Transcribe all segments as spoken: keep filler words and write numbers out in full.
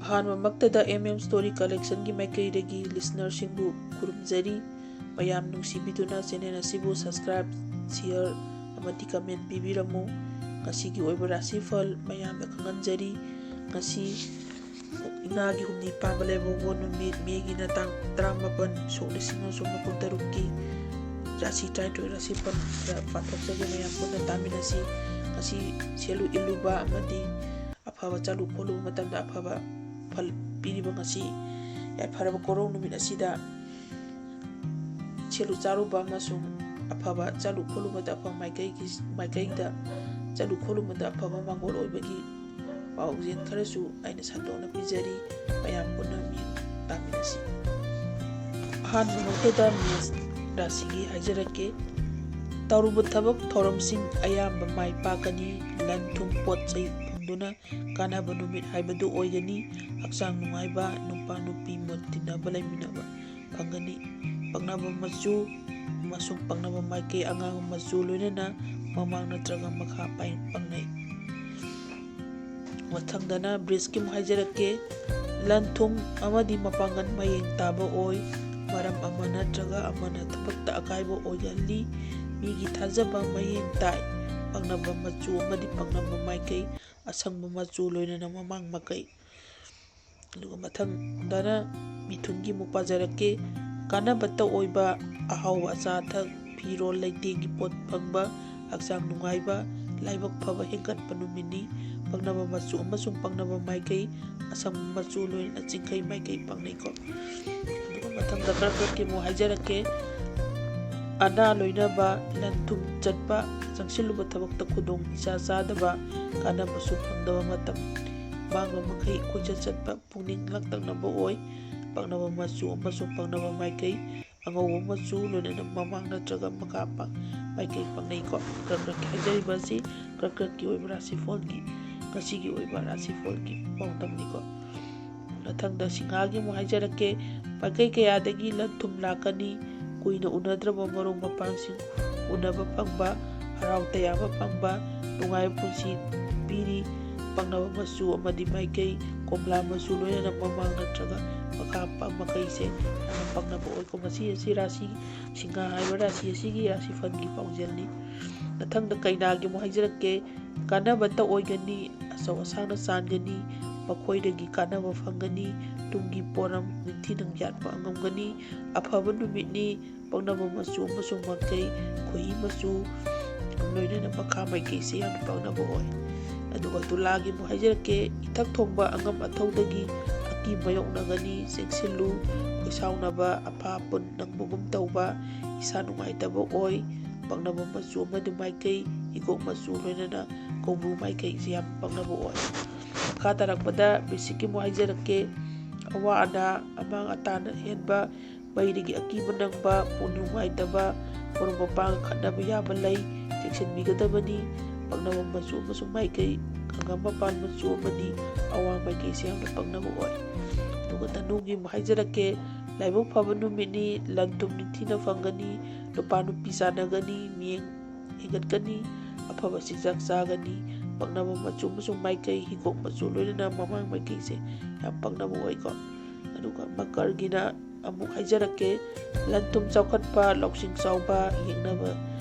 ꯑꯍꯥꯟꯕꯃꯛꯇꯗ M M Story Collectionꯒꯤ ꯃꯥꯏꯀꯩꯗꯒꯤ listenerꯁꯤꯡꯕꯨ ꯈꯨꯔꯨꯝꯖꯔꯤ꯫ ꯃꯌꯥꯝ ꯅꯨꯡꯁꯤꯕꯤꯗꯨꯅ channel ꯑꯁꯤꯕꯨ subscribe, share ꯑꯃꯗꯤ comment ꯄꯤꯕꯤꯔꯝꯃꯨ꯫ ꯉꯁꯤꯒꯤ ꯑꯣꯏꯕ ꯔꯥꯁꯤꯐꯜ ꯃꯌꯥꯝꯗ ꯈꯪꯍꯟꯖꯔꯤ꯫ ꯉꯁꯤ ꯏꯉꯥꯒꯤ ꯍꯨꯝꯅꯤ ꯄꯥꯟꯕ ꯂꯩꯕꯥꯛꯄꯣꯛꯄ ꯅꯨꯃꯤꯠ, Mayꯒꯤꯅ ꯇꯥꯡ ꯇꯔꯥꯃꯥꯄꯟ, ꯁꯣꯛ ꯂꯤꯁꯤꯡ ꯑꯃ ꯆꯥꯝꯃꯔꯤ ꯃꯔꯤꯐꯨ ꯇꯔꯨꯛꯀꯤ ꯔꯥꯁꯤ ꯇꯔꯥꯅꯤꯊꯣꯏ ꯔꯥꯁꯤꯐꯜꯗ ꯄꯥꯊꯣꯛꯆꯒꯦ꯫ ꯃꯌꯥꯝ ꯄꯨꯟꯅ ꯇꯥꯃꯤꯟꯅꯁꯤ꯫ ꯉꯁꯤ ꯁꯦꯠꯂꯨ ꯏꯜꯂꯨꯕ ꯑꯃꯗꯤ ꯑꯐꯕ ꯆꯥꯂꯨ ꯈꯣꯠꯂꯨꯕ ꯃꯇꯝꯗ ꯑꯐꯕ ꯐꯜ ꯄꯤꯔꯤꯕ ꯉꯁꯤ ꯌꯥꯏꯐꯔꯕ ꯀꯣꯔꯧ ꯅꯨꯃꯤꯠ ꯑꯁꯤꯗ ꯁꯦꯠꯂꯨ ꯆꯥꯔꯨꯕ ꯑꯃꯁꯨꯡ ꯑꯐꯕ ꯆꯥꯂꯨ ꯈꯣꯠꯂꯨꯕꯗ ꯑꯐꯕ ꯃꯥꯏꯀꯩꯒꯤ, ꯃꯥꯏꯀꯩꯗ ꯆꯥꯂꯨ ꯈꯣꯠꯂꯨꯕꯗ ꯑꯐꯕ ꯃꯥꯡꯒꯣꯜ ꯑꯣꯏꯕꯒꯤ ꯄꯥꯎꯖꯦꯜ ꯈꯔꯁꯨ ꯑꯩꯅ ꯁꯟꯗꯣꯛꯅ ꯄꯤꯖꯔꯤ꯫ ꯃꯌꯥꯝ ꯄꯨꯟꯅ ꯃꯤꯠꯌꯦꯡ ꯇꯥꯃꯤꯟꯅꯁꯤ꯫ ꯑꯍꯥꯟꯕꯃꯛꯇꯗ ꯃꯦꯁ ꯔꯥꯁꯤꯒꯤ ꯍꯥꯏꯖꯔꯛꯀꯦ꯫ ꯇꯧꯔꯨꯕ ꯊꯕꯛ ꯊꯧꯔꯝꯁꯤꯡ ꯑꯌꯥꯝꯕ ꯃꯥꯏ ꯄꯥꯛꯀꯅꯤ꯫ ꯂꯟ ꯊꯨꯝ ꯄꯣꯠ ꯆꯩ ꯐꯪꯗꯨꯅ ꯀꯥꯟꯅꯕ ꯅꯨꯃꯤꯠ ꯍꯥꯏꯕꯗꯨ ꯑꯣꯏꯒꯅꯤ꯫ ꯍꯛꯆꯥꯡ ꯅꯨꯡꯉꯥꯏꯕ, ꯅꯨꯄꯥ ꯅꯨꯄꯤ ꯃꯣꯠ ꯇꯤꯟꯅꯕ ꯂꯩꯃꯤꯟꯅꯕ ꯐꯪꯒꯅꯤ꯫ ꯄꯛꯅꯕ ꯃꯆꯨ ꯑꯃꯁꯨꯡ ꯄꯛꯅꯕ ꯃꯥꯏꯀꯩ: ꯑꯉꯥꯡꯕ ꯃꯆꯨ ꯂꯣꯏꯅꯅ ꯃꯃꯥꯡ ꯅꯠꯇ꯭ꯔꯒ ꯃꯈꯥ ꯄꯥꯏ-, ꯄꯛꯅꯩ꯫ ꯃꯊꯪꯗꯅ ꯕ꯭ꯔꯤꯖꯀꯤ ꯑꯃꯨꯛ ꯍꯥꯏꯖꯔꯛꯀꯦ꯫ ꯂꯟ ꯊꯨꯝ ꯑꯃꯗꯤ ꯃꯄꯥꯡꯒꯜ ꯃꯌꯦꯡ ꯇꯥꯕ ꯑꯣꯏ꯫ ꯃꯔꯝ ꯑꯃ ꯅꯠꯇ꯭ꯔꯒ ꯑꯃꯅ ꯊꯕꯛꯇ ꯑꯀꯥꯏꯕ ꯑꯣꯏꯒꯜꯂꯤ꯫ ꯃꯤꯒꯤ ꯊꯥꯖꯕ ꯃꯌꯦꯡ ꯇꯥꯏ꯫ ꯄꯛꯅꯕ ꯃꯆꯨ ꯑꯃꯗꯤ ꯄꯛꯅꯕ ꯃꯥꯏꯀꯩ: ꯑꯁꯪꯕ ꯃꯆꯨ ꯂꯣꯏꯅꯅ ꯃꯃꯥꯡ ꯃꯥꯏꯀꯩ꯫ ꯑꯗꯨꯒ ꯃꯊꯪꯗꯅ ꯃꯤꯊꯨꯟꯒꯤ ꯑꯃꯨꯛ ꯄꯥꯖꯔꯛꯀꯦ꯫ ꯀꯥꯟꯅꯕꯇ ꯑꯣꯏꯕ ꯑꯍꯥꯎꯕ ꯑꯆꯥ ꯑꯊꯛ, ꯐꯤꯔꯣꯜ ꯂꯩꯇꯦꯡꯒꯤ ꯄꯣꯠ ꯐꯪꯕ, ꯍꯛꯆꯥꯡ ꯅꯨꯡꯉꯥꯏꯕ, ꯂꯥꯏꯕꯛ ꯐꯕ ꯍꯦꯟꯒꯠꯄ ꯅꯨꯃꯤꯠꯅꯤ꯫ ꯄꯛꯅꯕ ꯃꯆꯨ ꯑꯃꯁꯨꯡ ꯄꯛꯅꯕ ꯃꯥꯏꯀꯩ: ꯑꯁꯪꯕ ꯃꯆꯨ ꯂꯣꯏꯅꯅ ꯆꯤꯡꯈꯩ ꯃꯥꯏꯀꯩ ꯄꯛꯅꯩꯀꯣ꯫ ꯑꯗꯨꯒ ꯃꯊꯪꯗ ꯀꯔꯛ ꯀꯔꯛꯀꯤ ꯑꯃꯨꯛ ꯍꯥꯏꯖꯔꯛꯀꯦ꯫ ꯑꯅꯥ ꯂꯣꯏꯅꯕ, ꯂꯟ ꯊꯨꯝ ꯆꯠꯄ, ꯆꯪꯁꯤꯜꯂꯨꯕ ꯊꯕꯛꯇ ꯈꯨꯗꯣꯡ ꯏꯆꯥ ꯆꯥꯗꯕ, ꯀꯥꯟꯅꯕꯁꯨ ꯐꯪꯗꯕ ꯃꯇꯝ, ꯃꯥꯡꯕ ꯃꯈꯩ ꯀꯣꯏꯆꯠ ꯆꯠꯄ, ꯄꯨꯛꯅꯤꯡ ꯂꯥꯡꯇꯛꯅꯕ ꯑꯣꯏ꯫ ꯄꯛꯅꯕ ꯃꯆꯨ ꯑꯃꯁꯨꯡ ꯄꯛꯅꯕ ꯃꯥꯏꯀꯩ: ꯑꯉꯧꯕ ꯃꯆꯨ ꯂꯣꯏꯅꯅ ꯃꯃꯥꯡ ꯅꯠꯇ꯭ꯔꯒ ꯃꯈꯥ ꯄꯥꯛ ꯃꯥꯏꯀꯩ ꯄꯛꯅꯩꯀꯣ꯫ ꯀꯔꯛ ꯀꯔꯛꯀꯤ ꯍꯥꯏꯖꯔꯤꯕ ꯑꯁꯤ ꯀꯔꯛ ꯀꯔꯛꯀꯤ ꯑꯣꯏꯕ ꯔꯥꯁꯤꯐꯣꯜꯒꯤ, ꯉꯁꯤꯒꯤ ꯑꯣꯏꯕ ꯔꯥꯁꯤꯐꯣꯜꯒꯤ ꯄꯥꯎꯗꯝꯅꯤꯀꯣ꯫ ꯃꯊꯪꯗ ꯁꯤꯡꯍꯥꯒꯤ ꯑꯃꯨꯛ ꯍꯥꯏꯖꯔꯛꯀꯦ꯫ ꯃꯥꯏꯀꯩ ꯀꯌꯥꯗꯒꯤ ꯂꯟ ꯊꯨꯝ ꯂꯥꯛꯀꯅꯤ꯫ ꯀꯨꯏꯅ ꯎꯅꯗ꯭ꯔꯕ ꯃꯔꯨꯞ ꯃꯄꯥꯡꯁꯤꯡ ꯎꯅꯕ ꯐꯪꯕ, ꯍꯔꯥꯎ ꯇꯌꯥꯝꯕ ꯐꯪꯕ, ꯅꯨꯡꯉꯥꯏꯕ ꯄꯨꯟꯁꯤ ꯄꯤꯔꯤ꯫ ꯄꯛꯅꯕ ꯃꯆꯨ ꯑꯃꯗꯤ ꯃꯥꯏꯀꯩ: ꯀꯣꯝꯂꯥ ꯃꯆꯨ ꯂꯣꯏꯅꯅ ꯃꯃꯥꯡ ꯅꯠꯇ꯭ꯔꯒ ꯃꯈꯥ ꯄ-, ꯃꯥꯏꯀꯩꯁꯦ ꯌꯥꯝꯅ ꯄꯛꯅꯕ ꯑꯣꯏꯀꯣ꯫ ꯃꯁꯤ ꯑꯁꯤ ꯔꯥꯁꯤ ꯁꯤꯡꯍꯥ ꯍꯥꯏꯕ ꯔꯥꯁꯤ ꯑꯁꯤꯒꯤ ꯔꯥꯁꯤꯐꯜꯒꯤ ꯄꯥꯎꯖꯦꯜꯅꯤ꯫ ꯃꯊꯪꯗ ꯀꯩꯅꯥꯒꯤ ꯑꯃꯨꯛ ꯍꯥꯏꯖꯔꯛꯀꯦ꯫ ꯀꯥꯟꯅꯕꯇ ꯑꯣꯏꯒꯅꯤ, ꯑꯆꯧ ꯑꯁꯥꯡꯅ ꯆꯥꯟꯒꯅꯤ, ꯃꯈꯣꯏꯗꯒꯤ ꯀꯥꯟꯅꯕ ꯐꯪꯒꯅꯤ, ꯇꯨꯡꯒꯤ ꯄꯣꯔꯝ ꯅꯤꯡꯊꯤꯅ ꯌꯥꯠꯄ ꯉꯝꯒꯅꯤ, ꯑꯐꯕ ꯅꯨꯃꯤꯠꯅꯤ, ꯄꯛꯅꯕ ꯃꯆꯨ ꯑꯃꯁꯨꯡ ꯃꯥꯏꯀꯩ ꯈꯣꯏꯍꯤ ꯃꯆꯨ, ꯂꯣꯏꯅꯅ ꯃꯈꯥ ꯃꯥꯏꯀꯩꯁꯦ ꯌꯥꯝꯅ ꯄꯛꯅꯕ ꯑꯣꯏ꯫ ꯑꯗꯨꯒ ꯇꯨꯂꯥꯒꯤ ꯑꯃꯨꯛ ꯍꯥꯏꯖꯔꯛꯀꯦ, ꯏꯊꯛ ꯊꯣꯡꯕ ꯑꯉꯝ ꯑꯊꯧꯗꯒꯤ ꯑꯀꯤ ꯃꯥꯌꯣꯛꯅꯒꯅꯤ, ꯆꯦꯛꯁꯤꯜꯂꯨ, ꯈꯣꯏꯁꯥꯎꯅꯕ, ꯑꯐꯥ ꯑꯄꯨꯟ ꯅꯪꯕꯒꯨꯝ ꯇꯧꯕ, ꯏꯁꯥ ꯅꯨꯡꯉꯥꯏꯇꯕ ꯑꯣꯏ, ꯄꯛꯅꯕ ꯃꯆꯨ ꯑꯃꯗꯤ ꯃꯥꯏꯀꯩ ꯍꯤꯒꯣꯛ ꯃꯆꯨ ꯂꯣꯏꯅꯅ ꯀꯧꯕ꯭ꯔꯨ ꯃꯥꯏꯀꯩꯁꯦ ꯌꯥꯝ ꯄꯛꯅꯕ ꯑꯣꯏ꯫ ꯃꯈꯥ ꯇꯥꯔꯛꯄꯗ ꯃꯤꯁꯤꯛꯀꯤ ꯑꯃꯨꯛ ꯍꯥꯏꯖꯔꯛꯀꯦ, ꯑꯋꯥ ꯑꯅꯥ, ꯑꯃꯥꯡ ꯑꯇꯥꯅ ꯍꯦꯟꯕ, ꯃꯩꯗꯒꯤ ꯑꯀꯤꯕ ꯅꯪꯕ, ꯄꯨꯛꯅꯤꯡ ꯅꯨꯡꯉꯥꯏꯇꯕ, ꯃꯔꯨꯞ ꯃꯄꯥꯡꯒ ꯈꯠꯅꯕ ꯌꯥꯕ ꯂꯩ, ꯆꯦꯛꯁꯤꯟꯕꯤꯒꯗꯕꯅꯤ꯫ ꯄꯛꯅꯕ ꯃꯆꯨ ꯑꯃꯁꯨꯡ ꯃꯥꯏꯀꯩ, ꯍꯪꯒꯥꯝ ꯃꯄꯥꯟ ꯃꯆꯨ ꯑꯃꯗꯤ ꯑꯋꯥꯡ ꯃꯥꯏꯀꯩꯁꯦ ꯌꯥꯝꯅ ꯄꯛꯅꯕ ꯑꯣꯏ꯫ ꯑꯗꯨꯒ ꯊꯅꯨꯒꯤ ꯑꯃꯨꯛ ꯍꯥꯏꯖꯔꯛꯀꯦ, ꯂꯥꯏꯕꯛ ꯐꯕ ꯅꯨꯃꯤꯠꯅꯤ, ꯂꯟ ꯊꯨꯝ ꯅꯤꯡꯊꯤꯅ ꯐꯪꯒꯅꯤ, ꯅꯨꯄꯥ ꯅꯨꯄꯤ ꯆꯥꯟꯅꯒꯅꯤ, ꯃꯤꯠꯌꯦꯡ ꯍꯦꯟꯒꯠꯀꯅꯤ, ꯑꯐꯕ ꯆꯤꯟꯖꯥꯛ ꯆꯥꯒꯅꯤ꯫ ꯄꯛꯅꯕ ꯃꯆꯨ ꯑꯃꯁꯨꯡ ꯃꯥꯏꯀꯩ ꯍꯤꯒꯣꯛ ꯃꯆꯨ ꯂꯣꯏꯅꯅ ꯃꯃꯥꯡ ꯃꯥꯏꯀꯩꯁꯦ ꯌꯥꯝ ꯄꯛꯅꯕ ꯑꯣꯏꯀꯣ꯫ ꯑꯗꯨꯒ ꯃꯀꯔꯒꯤꯅ ꯑꯃꯨꯛ ꯍꯥꯏꯖꯔꯛꯀꯦ, ꯂꯟ ꯊꯨꯝ ꯆꯥꯎꯈꯠꯄ, ꯂꯧꯁꯤꯡ ꯆꯥꯎꯕ, ꯌꯦꯡꯅꯕ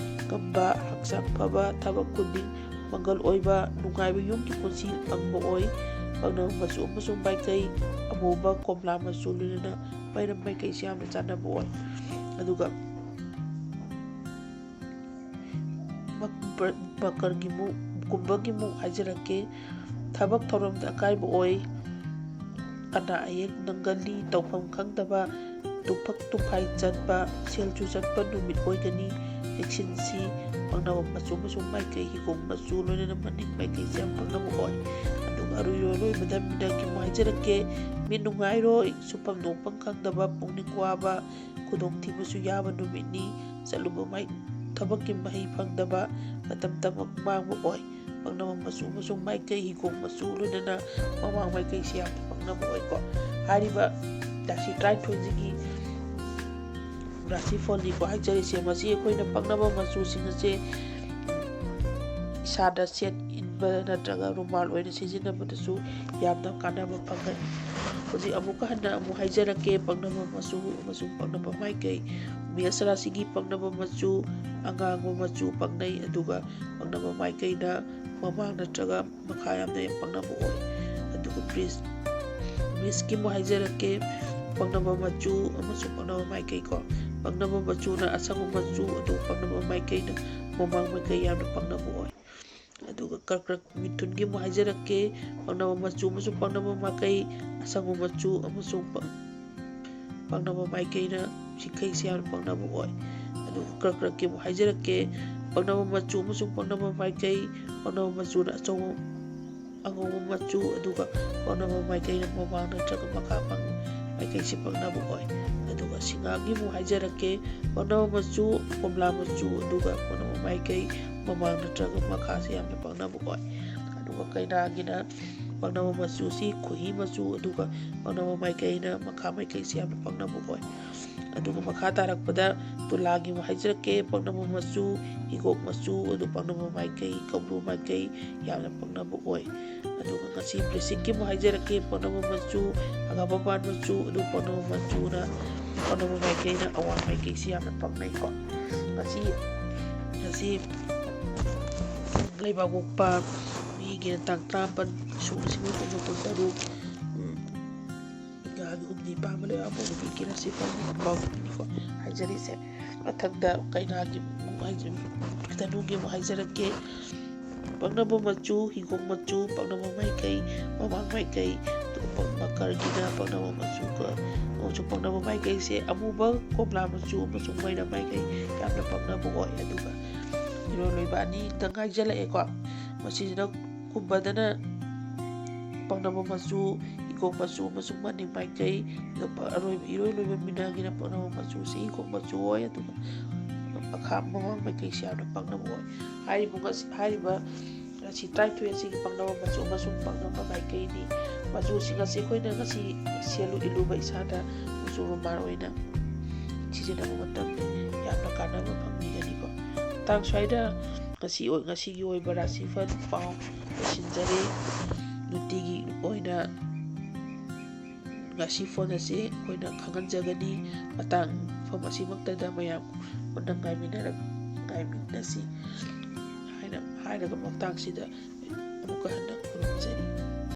ꯉꯝꯕ, ꯍꯛꯆꯥꯡ ꯐꯕ, ꯊꯕꯛ ꯈꯨꯗꯤꯡ ꯃꯪꯒꯜ ꯑꯣꯏꯕ, ꯅꯨꯡꯉꯥꯏꯕ ꯌꯨꯝꯒꯤ ꯄꯨꯟꯁꯤ ꯐꯪꯕ ꯑꯣꯏ꯫ ꯄꯛꯅꯕ ꯃꯆꯨ ꯑꯃꯁꯨꯡ ꯃꯥꯏꯀꯩ ꯑꯃꯨꯕ, ꯀꯣꯝꯂꯥ ꯃꯆꯨ ꯂꯣꯏꯅꯅ ꯃꯩꯔꯝ ꯃꯥꯏꯀꯩꯁꯦ ꯌꯥꯝꯅ ꯆꯥꯟꯅꯕ ꯑꯣꯏ꯫ ꯑꯗꯨꯒ ꯃꯛ-, ꯕ꯭ꯔ-, ꯃꯀꯔꯒꯤ ꯃꯨ-, ꯀꯨꯝꯕꯒꯤ ꯃꯨ ꯍꯥꯏꯖꯔꯛꯀꯦ꯫ ꯊꯕꯛ ꯊꯧꯔꯝꯗ ꯑꯀꯥꯏꯕ ꯑꯣꯏ꯫ ꯑꯅꯥ ꯑꯌꯦꯛ ꯅꯪꯒꯜꯂꯤ, ꯇꯧꯐꯝ ꯈꯪꯗꯕ, ꯇꯨꯐꯛ ꯇꯨꯐꯥꯏ ꯆꯠꯄ, ꯁꯦꯜ ꯆꯨ ꯆꯠꯄ ꯅꯨꯃꯤꯠ ꯑꯣꯏꯒꯅꯤ꯫ ꯆꯦꯛꯁꯤꯟꯁꯤ꯫ ꯄꯛꯅꯕ ꯃꯆꯨ ꯑꯃꯁꯨꯡ ꯃꯥꯏꯀꯩ ꯍꯤꯒꯣꯛ ꯃꯆꯨ ꯂꯣꯏꯅꯅ ꯃꯅꯤꯡ ꯃꯥꯏꯀꯩꯁꯦ ꯌꯥꯝ ꯄꯛꯅꯕ ꯑꯣꯏ꯫ ꯑꯗꯨꯒ ꯑꯔꯣꯏꯕ ꯂꯣꯏꯕꯗ ꯃꯤꯅꯛꯀꯤ ꯃꯨ ꯍꯥꯏꯖꯔꯛꯀꯦ꯫ ꯃꯤꯠ ꯅꯨꯡꯉꯥꯏꯔꯣꯏ, ꯁꯨꯐꯝ ꯅꯣꯝꯐꯝ ꯈꯪꯗꯕ, ꯄꯨꯛꯅꯤꯡ ꯋꯥꯕ, ꯈꯨꯗꯣꯡꯊꯤꯕꯁꯨ ꯌꯥꯕ ꯅꯨꯃꯤꯠꯅꯤ꯫ ꯆꯠꯂꯨꯕ ꯃꯍꯩ-, ꯊꯕꯛꯀꯤ ꯃꯍꯩ ꯐꯪꯗꯕ, ꯃꯇꯝ ꯇꯃꯛ ꯃꯥꯡꯕ ꯑꯣꯏ꯫ ꯄꯛꯅꯕ ꯃꯆꯨ ꯑꯃꯁꯨꯡ ꯃꯥꯏꯀꯩ ꯍꯤꯒꯣꯛ ꯃꯆꯨ ꯂꯣꯏꯅꯅ ꯃꯃꯥꯡ ꯃꯥꯏꯀꯩꯁꯤ ꯌꯥꯝꯅ ꯄꯛꯅꯕ ꯑꯣꯏꯀꯣ꯫ ꯍꯥꯏꯔꯤꯕ ꯔꯥꯁꯤ ꯇꯔꯥꯅꯤꯊꯣꯏꯁꯤꯒꯤ ꯔꯥꯁꯤꯐꯜꯅꯤꯀꯣ ꯍꯥꯏꯖꯔꯤꯁꯦ꯫ ꯃꯁꯤ ꯑꯩꯈꯣꯏꯅ ꯄꯛꯅꯕ ꯃꯆꯨꯁꯤꯡ ꯑꯁꯦ ꯏꯁꯥꯗ ꯁꯦꯠ ꯏꯟ-, ꯅꯠꯇ꯭ꯔꯒ ꯔꯨꯃꯥꯜ ꯑꯣꯏꯅ ꯁꯤꯖꯤꯟꯅꯕꯗꯁꯨ ꯌꯥꯝꯅ ꯀꯥꯟꯅꯕ ꯐꯪꯒꯅꯤ꯫ ꯍꯧꯖꯤꯛ ꯑꯃꯨꯛꯀ ꯍꯟꯅ ꯑꯃꯨꯛ ꯍꯥꯏꯖꯔꯛꯀꯦ, ꯄꯛꯅꯕ ꯃꯆꯨ ꯑꯃꯁꯨꯡ ꯄꯛꯅꯕ ꯃꯥꯏꯀꯩ꯫ ꯃꯦꯁ ꯔꯥꯁꯤꯒꯤ ꯄꯛꯅꯕ ꯃꯆꯨ ꯑꯉꯥꯡꯕ ꯃꯆꯨ ꯄꯛꯅꯩ, ꯑꯗꯨꯒ ꯄꯛꯅꯕ ꯃꯥꯏꯀꯩꯅ ꯃꯃꯥꯡ ꯅꯠꯇ꯭ꯔꯒ ꯃꯈꯥ ꯌꯥꯝꯅ ꯄꯛꯅꯕ ꯑꯣꯏ꯫ ꯑꯗꯨꯒ ꯕ꯭ꯔꯤꯖ, ꯕ꯭ꯔꯤꯖꯀꯤ ꯑꯃꯨꯛ ꯍꯥꯏꯖꯔꯛꯀꯦ, ꯄꯛꯅꯕ ꯃꯆꯨ ꯑꯃꯁꯨꯡ ꯄꯛꯅꯕ ꯃꯥꯏꯀꯩ ꯀꯣ꯫ ꯄꯛꯅꯕ ꯃꯆꯨꯅ ꯑꯁꯪꯕ ꯃꯆꯨ, ꯑꯗꯨꯒ ꯄꯛꯅꯕ ꯃꯥꯏꯀꯩꯅ ꯃꯃꯥꯡ ꯃꯥꯏꯀꯩ ꯌꯥꯝꯅ ꯄꯛꯅꯕ ꯑꯣꯏ꯫ ꯑꯗꯨꯒ ꯀꯔꯀ꯭ꯔꯛ ꯃꯤꯊꯨꯟꯒꯤ ꯑꯃꯨꯛ ꯍꯥꯏꯖꯔꯛꯀꯦ, ꯄꯛꯅꯕ ꯃꯆꯨ ꯑꯃꯁꯨꯡ ꯄꯛꯅꯕ ꯃꯥꯏꯀꯩ, ꯑꯁꯪꯕ ꯃꯆꯨ ꯑꯃꯁꯨꯡ ꯄꯛ-, ꯄꯛꯅꯕ ꯃꯥꯏꯀꯩꯅ ꯁꯤꯈꯩꯁꯦ ꯌꯥꯝꯅ ꯄꯛꯅꯕ ꯑꯣꯏ꯫ ꯑꯗꯨꯒ ꯀꯔꯀ꯭ꯔꯛꯀꯤ ꯑꯃꯨꯛ ꯍꯥꯏꯖꯔꯛꯀꯦ, ꯄꯛꯅꯕ ꯃꯆꯨ ꯑꯃꯁꯨꯡ ꯄꯛꯅꯕ ꯃꯥꯏꯀꯩ, ꯄꯛꯅꯕ ꯃꯆꯨꯅ ꯑꯆꯧꯕ ꯑꯉꯧꯕ ꯃꯆꯨ, ꯑꯗꯨꯒ ꯄꯛꯅꯕ ꯃꯥꯏꯀꯩꯅ ꯃꯃꯥꯡ ꯅꯠꯇ꯭ꯔꯒ ꯃꯈꯥ ꯄꯥꯡ ꯃꯥꯏꯀꯩꯁꯤ ꯄꯛꯅꯕ ꯑꯣꯏ꯫ ꯑꯗꯨꯒ ꯁꯤꯡꯍꯥꯒꯤ ꯑꯃꯨꯛ ꯍꯥꯏꯖꯔꯛꯀꯦ, ꯄꯛꯅꯕ ꯃꯆꯨ ꯀꯣꯝꯂꯥ ꯃꯆꯨ, ꯑꯗꯨꯒ ꯄꯛꯅꯕ ꯃꯥꯏꯀꯩ ꯃꯃꯥꯡ ꯅꯠꯇ꯭ꯔꯒ ꯃꯈꯥꯁꯦ ꯌꯥꯝꯅ ꯄꯛꯅꯕ ꯑꯣꯏ꯫ ꯑꯗꯨꯒ ꯀꯩꯅꯥꯒꯤꯅ ꯄꯛꯅꯕ ꯃꯆꯨꯁꯤ ꯈꯣꯏꯍꯤ ꯃꯆꯨ, ꯑꯗꯨꯒ ꯄꯛꯅꯕ ꯃꯥꯏꯀꯩꯅ ꯃꯈꯥ ꯃꯥꯏꯀꯩꯁꯤ ꯌꯥꯝꯅ ꯄꯛꯅꯕ ꯑꯣꯏ꯫ ꯑꯗꯨꯒ ꯃꯈꯥ ꯇꯥꯔꯛꯄꯗ ꯇꯨꯂꯥꯒꯤ ꯑꯃꯨꯛ ꯍꯥꯏꯖꯔꯛꯀꯦ, ꯄꯛꯅꯕ ꯃꯆꯨ ꯍꯤꯒꯣꯛ ꯃꯆꯨ, ꯑꯗꯨ ꯄꯛꯅꯕ ꯃꯥꯏꯀꯩ ꯀꯧꯕ꯭ꯔꯨ ꯃꯥꯏꯀꯩ ꯌꯥꯝꯅ ꯄꯛꯅꯕ ꯑꯣꯏ꯫ ꯑꯗꯨꯒ ꯉꯁꯤ ꯕ꯭ꯔꯤꯁꯤꯛꯀꯤ ꯑꯃꯨꯛ ꯍꯥꯏꯖꯔꯛꯀꯦ, ꯄꯛꯅꯕ ꯃꯆꯨ ꯍꯪꯒꯥꯝꯄꯥꯟ ꯃꯆꯨ, ꯑꯗꯨ ꯄꯛꯅꯕ ꯃꯆꯨꯅ, ꯄꯛꯅꯕ ꯃꯥꯏꯀꯩꯅ ꯑꯋꯥꯡ ꯃꯥꯏꯀꯩꯁꯤ ꯌꯥꯝꯅ ꯄꯛꯅꯩꯀꯣ꯫ ꯉꯁꯤ, ꯉꯁꯤ ꯂꯩꯕꯥꯛꯄꯣꯛꯄ ꯃꯤꯒꯤ ꯇꯥꯡ ꯇꯔꯥꯃꯥꯄꯟ, ꯏꯁꯣꯔ ꯂꯤꯁꯤꯡ ꯑꯅꯤ ꯀꯨꯟꯃꯥꯄꯟ ꯇꯔꯨꯛ, ꯎꯝ, ꯏꯉꯥꯒꯤ ꯍꯨꯝꯅꯤ ꯄꯥꯟꯕ ꯂꯩꯕꯥꯛꯄꯣꯛꯄ ꯅꯨꯃꯤꯠꯀꯤ ꯔꯥꯁꯤ ꯐꯜ ꯄꯥꯎꯗꯨꯅꯤꯀꯣ ꯍꯥꯏꯖꯔꯤꯁꯦ꯫ ꯃꯊꯪꯗ ꯀꯩꯅꯥꯒꯤ ꯑꯃꯨꯛ ꯍꯥꯏꯖ-, ꯙꯅꯨꯒꯤ ꯑꯃꯨꯛ ꯍꯥꯏꯖꯔꯛꯀꯦ꯫ ꯄꯛꯅꯕ ꯃꯆꯨ ꯍꯤꯒꯣꯛ ꯃꯆꯨ, ꯄꯛꯅꯕ ꯃꯥꯏꯀꯩ ꯃꯃꯥꯡ ꯃꯥꯏꯀꯩ, ꯑꯗꯨꯒ ꯃꯀꯔꯒꯤꯅ ꯄꯛꯅꯕ ꯃꯆꯨꯒ ꯑꯃꯁꯨꯡ ꯄꯛꯅꯕ ꯃꯥꯏꯀꯩꯁꯦ ꯑꯃꯨꯕ, ꯀꯣꯝꯂꯥ ꯃꯆꯨ ꯑꯃꯁꯨꯡ ꯃꯩꯔꯥ ꯃꯥꯏꯀꯩ ꯌꯥꯝꯅ ꯄꯛꯅꯕ ꯑꯣꯏ꯫ ꯑꯗꯨꯒ ꯏꯔꯣꯏ ꯂꯣꯏꯕ ꯑꯅꯤꯗ ꯉꯥꯏꯖꯜꯂꯛꯑꯦꯀꯣ꯫ ꯃꯁꯤꯁꯤꯅ ꯀꯨꯝꯕꯗꯅ ꯄꯛꯅꯕ ꯃꯆꯨ ꯍꯤꯒꯣꯛ ꯃꯆꯨ ꯑꯃꯁꯨꯡ ꯃꯅꯤꯡ ꯃꯥꯏꯀꯩ, ꯑꯗꯨꯒ ꯑꯔꯣꯏꯕ ꯏꯔꯣꯏ ꯂꯣꯏꯕ ꯃꯤꯅꯥꯒꯤꯅ ꯄꯛꯅꯕ ꯃꯆꯨꯁꯤ ꯍꯤꯒꯣꯛ ꯃꯆꯨ ꯑꯣꯏ, ꯑꯗꯨꯒ ꯃꯈꯥ ꯃꯃꯥꯡ ꯃꯥꯏꯀꯩꯁꯤ ꯌꯥꯝꯅ ꯄꯛꯅꯕ ꯑꯣꯏ꯫ ꯍꯥꯏꯔꯤꯕ ꯉꯁꯤ, ꯍꯥꯏꯔꯤꯕ ꯉꯁꯤ ꯇꯔꯥꯅꯤꯊꯣꯏ ꯑꯁꯤꯒꯤ ꯄꯛꯅꯕ ꯃꯆꯨ ꯑꯃꯁꯨꯡ ꯄꯛꯅꯕ ꯃꯥꯏꯀꯩꯅꯤ꯫ ꯃꯆꯨꯁꯤꯡ ꯑꯁꯤ ꯑꯩꯈꯣꯏꯅ ꯉꯁꯤ ꯁꯦꯠꯂꯨ ꯏꯜꯂꯨꯕ ꯏꯁꯥꯗ ꯃꯆꯨ ꯔꯨꯃꯥꯜ ꯑꯣꯏꯅ ꯁꯤꯖꯤꯟꯅꯕ ꯃꯇꯝꯗ ꯌꯥꯝꯅ ꯀꯥꯟꯅꯕ ꯐꯪꯕꯤꯒꯅꯤꯀꯣ꯫ ꯃꯇꯥꯡ ꯁ꯭ꯋꯥꯏꯗ ꯉꯁꯤ ꯑꯣꯏ-, ꯉꯁꯤꯒꯤ ꯑꯣꯏꯕ ꯔꯥꯁꯤꯐꯜ ꯄꯥꯎ ꯂꯣꯏꯁꯤꯟꯖꯔꯦ꯫ ꯅꯨꯡꯇꯤꯒꯤ ꯑꯣꯏꯅ ꯉꯁꯤ ꯐꯣꯟ ꯑꯁꯤ ꯑꯩꯈꯣꯏꯅ ꯈꯪꯍꯟꯖꯒꯅꯤ꯫ ꯃꯇꯥꯡ ꯃꯐꯝ ꯑꯁꯤꯃꯛꯇꯗ ꯃꯌꯥꯝ ꯄꯨꯟꯅ ꯉꯥꯏꯃꯤꯟꯅꯔ-, ꯉꯥꯏꯃꯤꯟꯅꯁꯤ ꯍꯥꯏꯅ ꯍꯥꯏꯔꯒ ꯃꯇꯥꯡꯁꯤꯗ ꯑꯃꯨꯛꯀ ꯍꯟꯅ ꯈꯨꯔꯨꯝꯖꯔꯤ꯫